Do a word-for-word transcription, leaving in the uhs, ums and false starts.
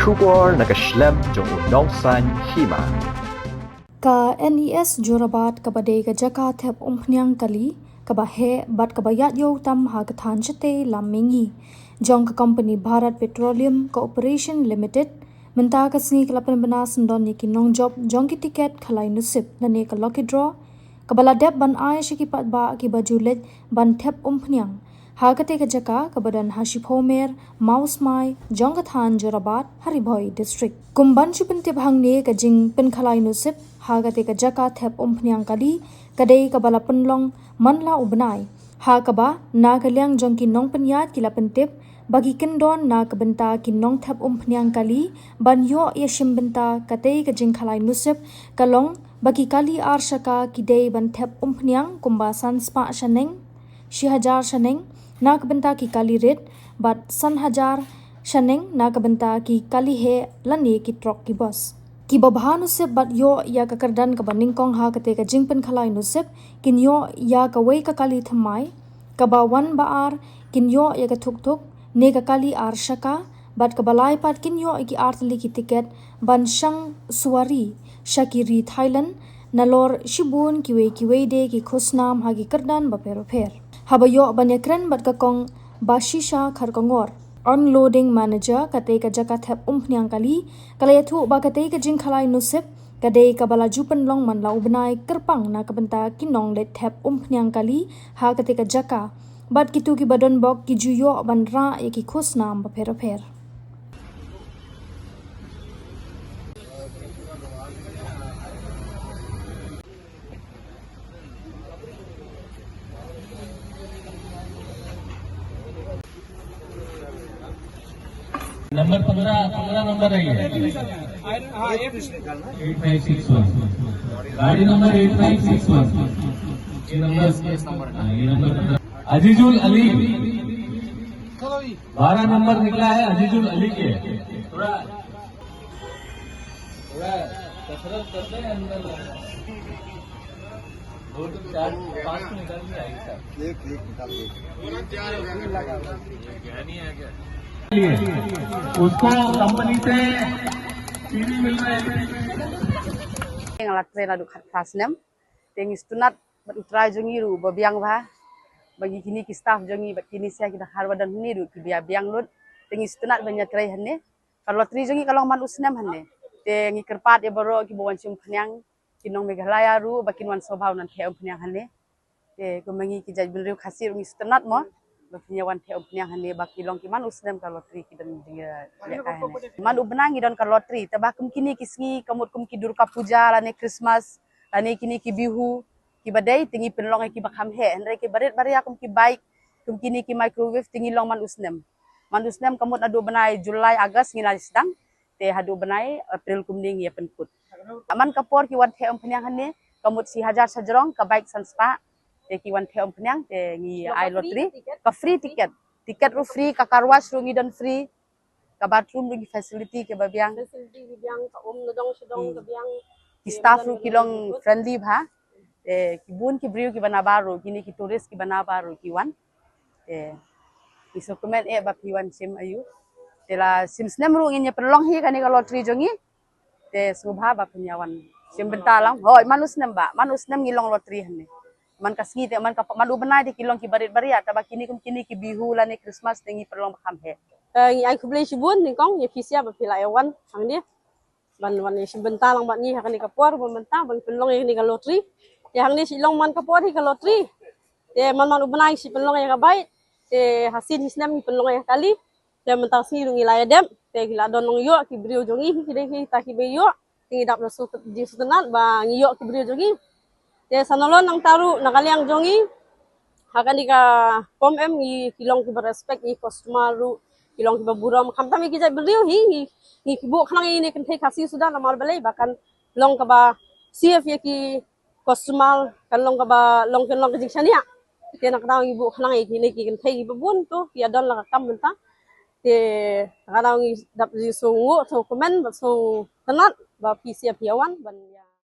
Khubor na ka shlem jong u nongsaiñ hima. Ka N E S Jorabat kaba dei ka jaka thep umphniang kali kaba heh bad kaba ïaid ïew tam ha ka thaiñ shatei lam mihngi jong ka kompani Bharat Petroleum Corporation Limited, mynta ka sngi ka la pynbna syndon ïa ki nongjop jong ki tiket khalai nusip lane ka lucky draw kaba la dep ban ai sha ki paidbah kiba ju leit ban thep umphniang ha katei ka jaka kaba don ha Shiphumer, Mawsmai, jong ka thaiñ Jorabat, ha Ri Bhoi District. Kum ban shu pyntip hangne, ka jingpynkhalai nusip ha katei ka jaka thep umphniang kali ka dei kaba la pynlong man la u bnai, ha kaba na ka liang jong ki nongpynïaid ki la pyntip ba ki kyndon na ka bynta ki nongthep umphniang kali ban ïoh ïashim bynta katei ka jingkhalai nusip ka long ba ki kali ar shaka ki dei ban thep umphniang kumba san spah shaneng, shi hajar shaneng na ka bynta ki kali rit bad san hajar shaneng na ka bynta ki kali heh lane ki trok ki bos. Kiba bha nusip bad ïoh ïa ka kyrdan kaba nyngkong ha katei ka jingpynkhalai nusip kin ïoh ïa kawei ka kali thymmai kaba wan ba ar kin ïoh ïa ka thukthuk ne ka kali ar shaka bad kaba lai pat kin ïoh ïa ki ar tylli ki tiket ban shang suwari sha ki ri Thailand nalor shibun kiwei kiwei de ki khusnam ha ki kyrdan bapher bapher. Haba ïoh ban ïakren bad ka kong Bashisha Kharkongor, unloading manager katei ka jaka thep umphniang kali, ka la ïathuh ba katei ka jingkhalai nusip ka dei kaba la ju pynlong man la u bnai kyrpang na ka bynta ki nongleit thep umphniang kali ha katei ka jaka bad kito kiba don bok ki ju ïoh ban rah ïa ki khusnam bapher bapher. Number पन्द्रह, पन्द्रह number है ये। Eight five six one. गाड़ी number eight five six one. ये number, हाँ, ये नंबर पन्द्रह। अजीजुल अली। बारह नंबर निकला है अजीजुल अली के। थोड़ा, थोड़ा कसरत करते हैं अंदर। दो तो चार, पाँच तो निकल के आएगी सर। एक, एक निकाल दो। उसको कंपनी से टीवी मिल रहा है। Nga la trei naduh khatphra snem. Te ngi sngewtynnat bad u trai jong ngi ruh ba biang bha. Ba ngi kine ki staff jong ngi bad kine sha ki dkhar ba don hangne ruh ki ba biang lut. Te ngi sngewtynnat ban ïatrei hangne. Ka lottery jong ngi ka long man u snem hangne. Te ngi kyrpad ïa baroh kiba wan shim phniang, ki nong Meghalaya ruh ba kin wan sngewbha wan theh umphniang hangne. Te kumba ngi ki jaitbynriew Khasi ruh ngi sngewtynnat mo ba phin ïa wan theh umphniang hangne ba ki long ki man u snem ka lottery ki don jingïalehkai hangne. Man u bnai ngi don ka lottery, te ba kum kine ki sngi ka mut kum ki Durga Puja lane Christmas lane kine ki Bihu kiba dei, te ngi pynlong ïa kiba kham heh, hynrei kiba rit baria kum ki bike, kum kine ki microwave, te ngi long man u snem. Man u snem ka mut naduh bnai July, August ngi la sdang, te haduh bnai April kumne ngi ïa pynkut. Man ka por ki wan theh umphniang hangne, ka mut shi hajar shajrong, ka bike san spah, te ki wan theh umphniang, te ngi ai lottery, ka free ticket. Ticket ruh free, ka car wash ruh ngi don free, ka bathroom ruh ngi facility kiba biang. Facility ki biang, ka um na dong sha dong ka biang. Ki staff ruh ki long friendly bha. Te ki bun ki briew kiba na baroh, kine ki tourist kiba na baroh ki wan. Te ngi sngewkmen eh ba phi wan shim aïu. Te la shim snem ruh ngin ïa pynlong hi kane ka lottery jong ngi. Te sngewbha ba phin ïa wan shim bynta lang. Hooid, man u snem ba, man u snem ngi long lottery hangne. Man ka sngi te, man ka, man u bnai te ki long kiba rit baria, te ba kine kum kine ki Bihu lane Christmas te ngi pynlong ba kham heh. Eh, ngi ai khublei shibun nyngkong ïa phi sha ba phi la ïa wan hangne. Ban wan ïa shim bynta lang bad ngi ha kane ka por, ban bynta ban pynlong ïa kane ka lottery. Te hangne shi long man ka por hi ka lottery. Te man man u bnai shi pynlong ïa ka bike. Te ha sien hi snem ngi pynlong ïa ka kali. Te mynta sngi ruh ngi la ïa dep, te ki la don nongïoh ki briew jong ngi, ki dei kita kiba ïoh, te ngi dap da sngewtynnat ba ngi ïoh ki briew jong ngi. Te sa nalor nangta ruh na ka liang jong ngi, ha kane ka pom em ngi ki long kiba respect ïa ki customer ruh, ki long kiba burom, khamtam ïa ki jaitbynriew hi, ngi, ngi ki buh khnang ïa kine ki kynthei Khasi suda namar balei ba kan long kaba safe ïa ki customer, kan long kaba long, kan long ka jingshaniah. Te na kata ngi buh khnang ïa kine ki kynthei kiba bun to ki ïa don la ka kam mynta. Te na kata ngi dap jingsngewnguh, sngewkmen bad sngewtynnat ba phi sha phi ïa wan ban ïa